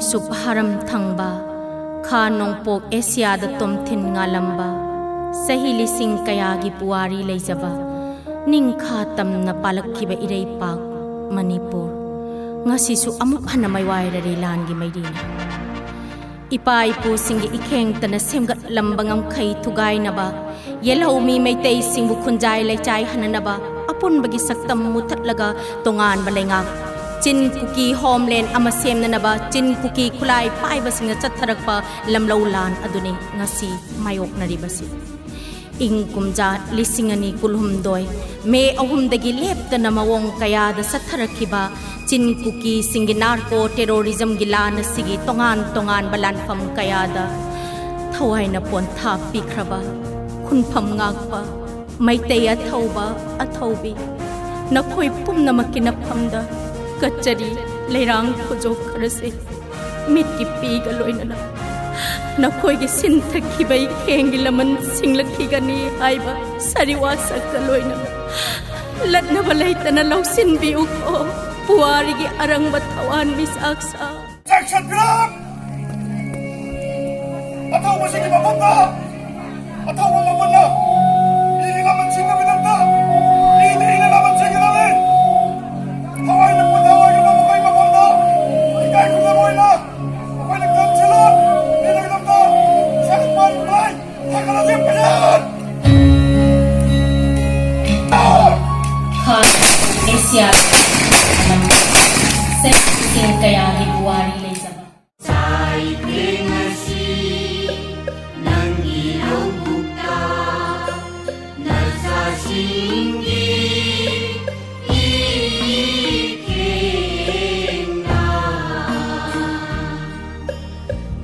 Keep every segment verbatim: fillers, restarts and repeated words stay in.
Soup ꯍꯥꯔꯝ ꯊꯪꯕ, ꯈꯥ ꯅꯣꯡꯄꯣꯛ ꯑꯦꯁꯤꯌꯥꯗ ꯇꯣꯝꯊꯤꯟ ꯉꯥꯂꯝꯕ, ꯆꯍꯤ ꯂꯤꯁꯤꯡ ꯀꯌꯥꯒꯤ ꯄꯨꯋꯥꯔꯤ ꯂꯩꯖꯕ, ꯅꯤꯡꯈꯥ ꯇꯝꯅ ꯄꯥꯜꯂꯛꯈꯤꯕ ꯏꯔꯩꯄꯥꯛ ꯃꯅꯤꯄꯨꯔ, ꯉꯁꯤꯁꯨ ꯑꯃꯨꯛ ꯍꯟꯅ ꯃꯩꯋꯥꯏꯔꯔꯤ ꯂꯥꯟꯒꯤ ꯃꯩꯔꯤꯅ꯫ ꯏꯄꯥ ꯏꯄꯨꯁꯤꯡꯒꯤ ꯏꯈꯦꯡꯇꯅ ꯁꯦꯝꯒꯠꯂꯝꯕ ꯉꯝꯈꯩ ꯊꯨꯒꯥꯏꯅꯕ, ꯌꯦꯜꯍꯧꯃꯤ ꯃꯩꯇꯩꯁꯤꯡꯕꯨ ꯈꯨꯟꯖꯥꯏ ꯂꯩꯆꯥꯏ ꯍꯟꯅꯅꯕ, ꯑꯄꯨꯟꯕꯒꯤ ꯁꯛꯇꯝ ꯃꯨꯊꯠꯂꯒ ꯇꯣꯉꯥꯟꯕ ꯂꯩꯉꯥꯛ, ꯆꯤꯟ ꯀꯨꯀꯤ ꯍꯣꯝꯂꯦꯟ ꯑꯃ ꯁꯦꯝꯅꯅꯕ ꯆꯤꯟ ꯀꯨꯀꯤ ꯈꯨꯠꯂꯥꯏ ꯄꯥꯏꯕꯁꯤꯡꯅ ꯆꯠꯊꯔꯛꯄ ꯂꯝꯂꯧ ꯂꯥꯟ ꯑꯗꯨꯅꯤ ꯉꯁꯤ ꯃꯥꯌꯣꯛꯅꯔꯤꯕꯁꯤ꯫ ꯏꯪ ꯀꯨꯝꯖꯥ ꯂꯤꯁꯤꯡ ꯑꯅꯤ ꯀꯨꯟꯍꯨꯝꯗꯣꯏ ꯃꯦ ꯑꯍꯨꯝꯗꯒꯤ ꯂꯦꯞꯇꯅ ꯃꯑꯣꯡ ꯀꯌꯥꯗ ꯆꯠꯊꯔꯛꯈꯤꯕ ꯆꯤꯟ ꯀꯨꯀꯤꯁꯤꯡꯒꯤ ꯅꯥꯔꯀꯣ ꯇꯦꯔꯣꯔꯤꯖꯝꯒꯤ ꯂꯥꯟ ꯑꯁꯤꯒꯤ ꯇꯣꯉꯥꯟ ꯇꯣꯉꯥꯟꯕ ꯂꯥꯟꯐꯝ ꯀꯌꯥꯗ ꯊꯋꯥꯏꯅ ꯄꯣꯟꯊꯥ ꯄꯤꯈ꯭ꯔꯕ ꯈꯨꯟꯐꯝ ꯉꯥꯛꯄ ꯃꯩꯇꯩ ꯑꯊꯧꯕ ꯑꯊꯧꯕꯤ, ꯅꯈꯣꯏ ꯄꯨꯝꯅꯃꯛꯀꯤ ꯅꯐꯝꯗ ꯀꯠꯆꯔꯤ ꯂꯩꯔꯥꯡ ꯈꯨꯖꯣꯞ ꯈꯔꯁꯦ꯫ ꯃꯤꯠꯀꯤ ꯄꯤꯒ ꯂꯣꯏꯅꯅ ꯅꯈꯣꯏꯒꯤ ꯁꯤꯟꯊꯈꯤꯕ ꯏꯈꯦꯡꯒꯤ ꯂꯃꯟ ꯁꯤꯡꯂꯛꯈꯤꯒꯅꯤ ꯍꯥꯏꯕ ꯁꯥꯔꯤ ꯋꯥꯁꯛꯀ ꯂꯣꯏꯅꯅ ꯂꯠꯅꯕ ꯂꯩꯇꯅ ꯂꯧꯁꯤꯟꯕꯤꯌꯨꯀꯣ ꯄꯨꯋꯥꯔꯤꯒꯤ ꯑꯔꯪꯕ ꯊꯋꯥꯟ ꯃꯤꯆꯥꯛꯁꯥ꯫ Objection, ꯄꯤꯔꯝ! ꯑꯊꯧꯕꯁꯤꯡꯒꯤ ꯃꯐꯝꯗ ꯑꯊꯧꯕ ꯃꯃꯜꯅ ꯃꯤꯒꯤ ꯂꯃꯟ ꯁꯤꯡꯅꯕꯒꯤꯗꯃꯛꯇ ꯃꯤꯗ ꯏꯅ ꯂꯃꯟ ꯁꯤꯡꯒꯗꯕꯅꯤ꯫ ꯊꯋꯥꯏꯅ ꯄꯨꯊꯋꯥꯏꯒꯤ ꯃꯈꯣꯏ ꯃꯐꯝꯗ ꯏꯀꯥꯏ ꯈꯨꯝꯅꯕ ꯑꯣꯏꯅ ꯑꯩꯈꯣꯏꯅ ꯀꯝꯁꯤꯜꯂ ꯃꯤꯒꯤꯗꯃꯛꯇ ꯁꯦꯜ ꯄꯥꯏ ꯊꯥꯒꯠꯂꯁꯤ꯫ ꯄ꯭ꯔꯖꯥ! ꯈꯥ ꯑꯦꯁꯤꯌꯥ ꯆꯍꯤ ꯂꯤꯁꯤꯡ ꯀꯌꯥꯒꯤ ꯄꯨꯋꯥꯔꯤ ꯂꯩꯖꯕ꯫ ꯆꯥꯏꯈ꯭ꯔꯦ ꯉꯁꯤ ꯅꯪꯒꯤ ꯂꯧꯕꯨꯛꯇ ꯅꯆꯥꯁꯤꯡꯒꯤ ꯏꯈꯦꯡꯅ꯫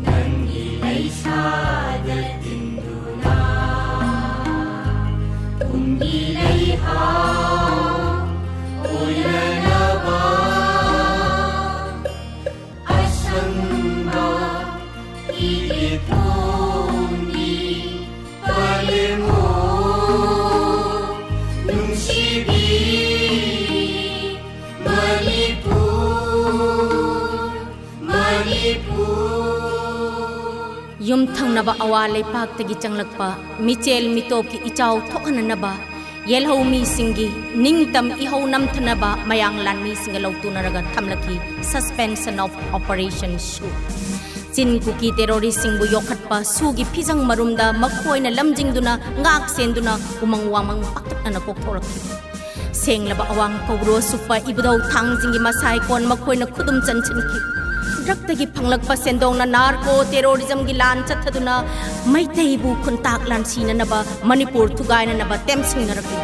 ꯅꯪꯒꯤ ꯂꯩꯁꯥꯗ ꯇꯤꯟꯗꯨꯅ ꯀꯨꯝꯒꯤ ꯂꯩꯍꯥꯎ ꯑꯣꯏꯅꯅꯕ ꯑꯁꯪꯕ ꯏꯒꯤ ꯊꯣꯡꯒꯤ ꯄꯥꯂꯦꯝꯑꯣ ꯅꯨꯡꯁꯤꯕꯤ ꯃꯅꯤꯄꯨꯔ, ꯃꯅꯤꯄꯨꯔ꯫ ꯌꯨꯝꯊꯪꯅꯕ ꯑꯋꯥ ꯂꯩꯄꯥꯛꯇꯒꯤ ꯆꯪꯂꯛꯄ ꯃꯤꯆꯦꯜ ꯃꯤꯇꯣꯞꯀꯤ ꯏꯆꯥꯎ ꯊꯣꯛꯍꯟꯅꯅꯕ ꯌꯦꯜꯍꯧ ꯃꯤꯁꯤꯡꯒꯤ ꯅꯤꯡꯇꯝ ꯏꯍꯧ ꯅꯝꯊꯅꯕ ꯃꯌꯥꯡ ꯂꯥꯟꯃꯤꯁꯤꯡꯒ ꯂꯧꯇꯨꯅꯔꯒ ꯊꯝꯂꯛꯈꯤ Suspension of Operation ꯁꯨ꯫ ꯆꯤꯟ ꯀꯨꯀꯤ ꯇꯦꯔꯣꯔꯤꯁꯁꯤꯡꯕꯨ ꯌꯣꯛꯈꯠꯄ ꯁꯨꯒꯤ ꯐꯤꯖꯪ ꯃꯔꯨꯝꯗ ꯃꯈꯣꯏꯅ ꯂꯝꯖꯤꯡꯗꯨꯅ ꯉꯥꯛ ꯁꯦꯟꯗꯨꯅ ꯎꯃꯪ ꯋꯥꯃꯪ ꯄꯥꯛꯇꯛꯅꯅ ꯀꯣꯛꯊꯣꯔꯛꯈꯤ꯫ ꯁꯦꯡꯂꯕ ꯑꯋꯥꯡ ꯀꯧꯕ꯭ꯔꯨ ꯁꯨꯞꯄ ꯏꯕꯨꯙꯧ ꯊꯥꯡꯖꯤꯡꯒꯤ ꯃꯁꯥꯏꯀꯣꯟ ꯃꯈꯣꯏꯅ ꯈꯨꯗꯨꯝ ꯆꯟꯁꯤꯟꯈꯤ꯫ ꯗ꯭ꯔꯛꯇꯒꯤ ꯐꯪꯂꯛꯄ ꯁꯦꯟꯗꯣꯡꯅ ꯅꯥꯔꯀꯣ ꯇꯦꯔꯣꯔꯤꯖꯝꯒꯤ ꯂꯥꯟ ꯆꯠꯊꯗꯨꯅ ꯃꯩꯇꯩꯕꯨ ꯈꯨꯟꯇꯥꯛ ꯂꯥꯟꯁꯤꯅꯅꯕ, ꯃꯅꯤꯄꯨꯔ ꯊꯨꯒꯥꯏꯅꯅꯕ ꯇꯦꯝꯁꯤꯡꯅꯔꯛꯂꯤ꯫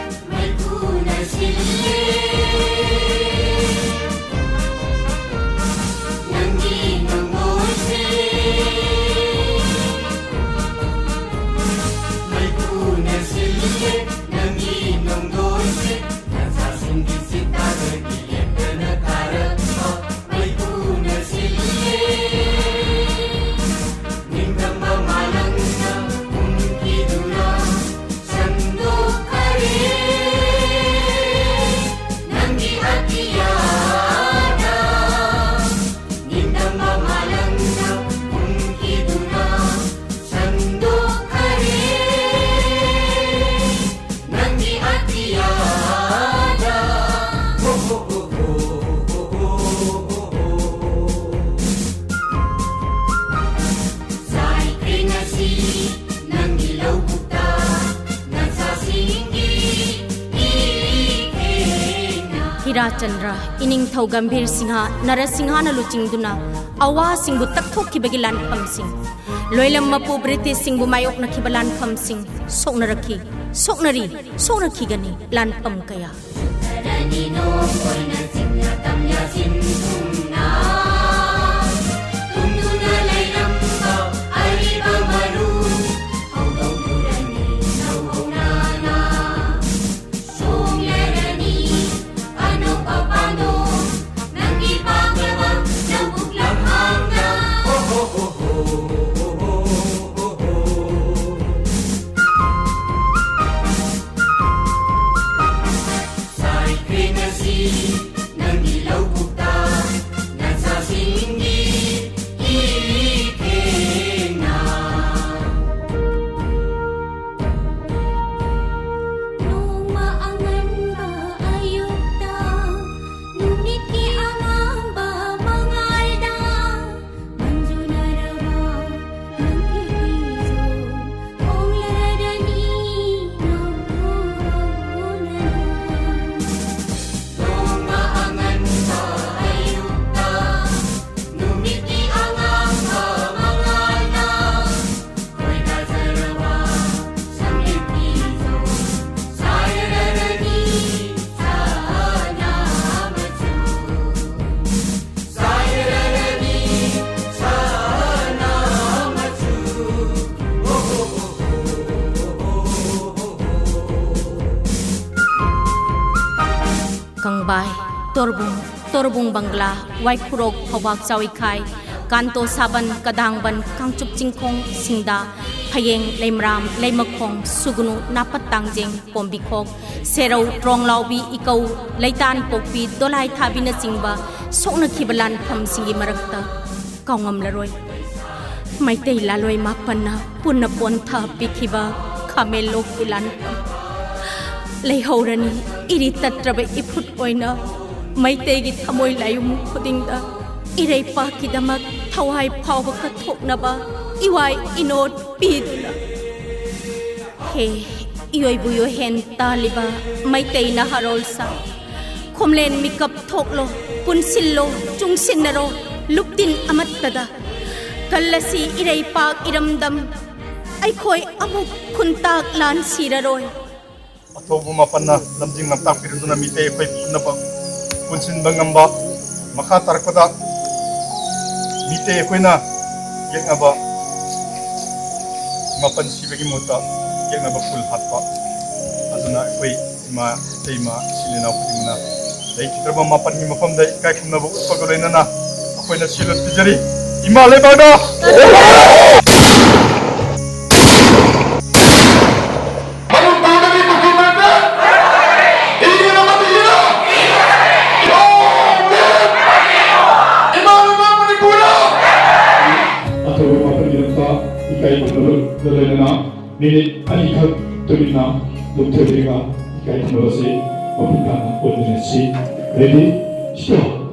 ꯍꯤꯔꯥꯆꯟꯗ꯭ꯔ, ꯏꯅꯤꯡꯊꯧ ꯒꯝꯚꯤꯔ ꯁꯤꯡꯍ ꯅꯔꯁꯤꯡꯍꯅ ꯂꯨꯆꯤꯡꯗꯨꯅ ꯑꯋꯥꯁꯤꯡꯕꯨ ꯇꯛꯊꯣꯛꯈꯤꯕꯒꯤ ꯂꯥꯟꯐꯝꯁꯤꯡ, ꯂꯣꯏꯂꯝ ꯃꯄꯨ ꯕ꯭ꯔꯤꯇꯤꯁꯁꯤꯡꯕꯨ ꯃꯥꯌꯣꯛꯅꯈꯤꯕ ꯂꯥꯟꯐꯝꯁꯤꯡ ꯁꯣꯛꯅꯔꯛꯈꯤ, ꯁꯣꯛꯅꯔꯤ, ꯁꯣꯛꯅꯈꯤꯒꯅꯤ ꯂꯥꯟꯐꯝ ꯀꯌꯥ꯫ ꯀꯪꯕꯥꯏ, ꯇꯣꯔꯕꯨꯡ, ꯇꯣꯔꯕꯨꯡ ꯕꯪꯒ꯭ꯂꯥ, ꯋꯥꯏꯈꯨꯔꯣꯛ, ꯐꯧꯕꯥꯛ ꯆꯥꯎꯏꯈꯥꯏ, ꯀꯥꯟꯇꯣ ꯁꯥꯕꯟ, ꯀꯗꯥꯡꯕꯟ, ꯀꯥꯡꯆꯨꯞ ꯆꯤꯡꯈꯣꯡ, ꯁꯤꯡꯗꯥ, ꯐꯌꯦꯡ, ꯂꯩꯃꯔꯥꯝ, ꯂꯩꯃꯈꯣꯡ, ꯁꯨꯒꯅꯨ, ꯅꯥꯄꯠ ꯇꯥꯡꯖꯦꯡ, ꯄꯣꯝꯕꯤꯈꯣꯛ, ꯁꯦꯔꯧ, ꯇ꯭ꯔꯣꯡꯂꯥꯎꯕꯤ, ꯏꯀꯧ, ꯂꯩꯇꯥꯟ ꯄꯣꯛꯄꯤ, ꯗꯣꯂꯥꯏ ꯊꯥꯕꯤꯅꯆꯤꯡꯕ ꯁꯣꯛꯅꯈꯤꯕ ꯂꯥꯟꯐꯝꯁꯤꯡꯒꯤ ꯃꯔꯛꯇ ꯀꯥꯎꯉꯝꯂꯔꯣꯏ꯫ ꯃꯩꯇꯩ ꯂꯥꯂꯣꯏ ꯃꯥꯄꯟꯅ ꯄꯨꯟꯅ ꯄꯣꯟꯊꯥ ꯄꯤꯈꯤꯕ ꯈꯥꯃꯦꯟꯂꯣꯛꯀꯤ ꯂꯥꯟꯐꯝ꯫ ꯂꯩꯍꯧꯔꯅꯤ ꯏꯔꯤ ꯇꯠꯇ꯭ꯔꯕ ꯏꯐꯨꯠ ꯑꯣꯏꯅ ꯃꯩꯇꯩꯒꯤ ꯊꯃꯣꯏ ꯂꯥꯏꯌꯨꯝ ꯈꯨꯗꯤꯡꯗ ꯏꯔꯩꯄꯥꯛꯀꯤꯗꯃꯛ ꯊꯋꯥꯏ ꯐꯥꯎꯕ ꯀꯠꯊꯣꯛꯅꯕ ꯏꯋꯥꯏ ꯏꯅꯣꯠ ꯄꯤꯗꯨꯅ꯫ ꯍꯦ, ꯏꯑꯣꯏꯕꯨ ꯏꯑꯣꯏꯍꯦꯟ ꯇꯥꯜꯂꯤꯕ ꯃꯩꯇꯩ ꯅꯍꯥꯔꯣꯜ ꯁꯥ, ꯈꯣꯝꯂꯦꯟ ꯃꯤꯀꯞ ꯊꯣꯛꯂꯣ, ꯄꯨꯟꯁꯤꯜꯂꯣ, ꯆꯨꯡꯁꯤꯟꯅꯔꯣ, ꯂꯨꯞꯇꯤꯟ ꯑꯃꯠꯇꯗ꯫ ꯀꯜꯂꯁꯤ ꯏꯔꯩꯄꯥꯛ ꯏꯔꯝꯗꯝ, ꯑꯩꯈꯣꯏ ꯑꯃꯨꯛ ꯈꯨꯟꯇꯥꯛ ꯂꯥꯟ ꯁꯤꯔꯔꯣꯏ꯫ ꯑꯊꯧꯕ ꯃꯥꯄꯟꯅ ꯂꯝꯖꯤꯡ ꯂꯝꯇꯥꯛꯄꯤꯔꯗꯨꯅ ꯃꯤꯇꯩ ꯑꯩꯈꯣꯏ ꯄꯨꯝꯅꯃꯛ ꯄꯨꯟꯁꯤꯟꯕ ꯉꯝꯕ, ꯃꯈꯥ ꯇꯥꯔꯛꯄꯗ ꯃꯤꯇꯩ ꯑꯩꯈꯣꯏꯅ ꯌꯦꯛꯅꯕ ꯃꯥꯄꯟ ꯁꯤꯕꯒꯤ ꯃꯍꯨꯠꯇ ꯌꯦꯛꯅꯕ ꯀꯨꯜ ꯍꯥꯠꯄ꯫ ꯑꯗꯨꯅ ꯑꯩꯈꯣꯏ ꯏꯃꯥ, ꯏꯇꯩꯃ, ꯏꯆꯤꯜ ꯏꯅꯥꯎ ꯈꯨꯗꯤꯡꯃꯛꯅ ꯂꯩꯈꯤꯗ꯭ꯔꯕ ꯃꯥꯄꯟꯒꯤ ꯃꯐꯝꯗ ꯏꯀꯥꯏ ꯈꯨꯝꯅꯕ ꯎꯠꯄꯒ ꯂꯣꯏꯅꯅ ꯑꯩꯈꯣꯏꯅ ꯁꯤꯂꯣꯠ ꯄꯤꯖꯔꯤ꯫ ꯏꯃꯥ ꯂꯩꯕꯥꯛꯅ ꯃꯅꯤꯄꯨꯔꯗꯗꯤ ꯀꯨꯀꯤ ꯂꯩꯇꯦ꯫ ꯏꯒꯤꯅ ꯃꯇꯤꯒꯤꯅ꯫ ꯏꯃꯥ ꯂꯩꯕꯥꯛ ꯃꯅꯤꯄꯨꯔꯗ꯫ ꯑꯊꯧꯕ ꯃꯥꯄꯟꯒꯤꯗꯃꯛꯇ ꯏꯀꯥꯏ ꯈꯨꯝꯅꯕꯒ ꯂꯣꯏꯅꯅ ꯃꯤꯅꯤꯠ ꯑꯅꯤꯈꯛ ꯇꯨꯃꯤꯟꯅ ꯂꯨꯞꯊꯕꯤꯔꯒ ꯏꯀꯥꯏ ꯈꯨꯝꯅꯕꯁꯤ ꯃꯄꯨꯡ ꯐꯥꯅ ꯎꯠꯃꯤꯟꯅꯁꯤ꯫ Ready? Stop!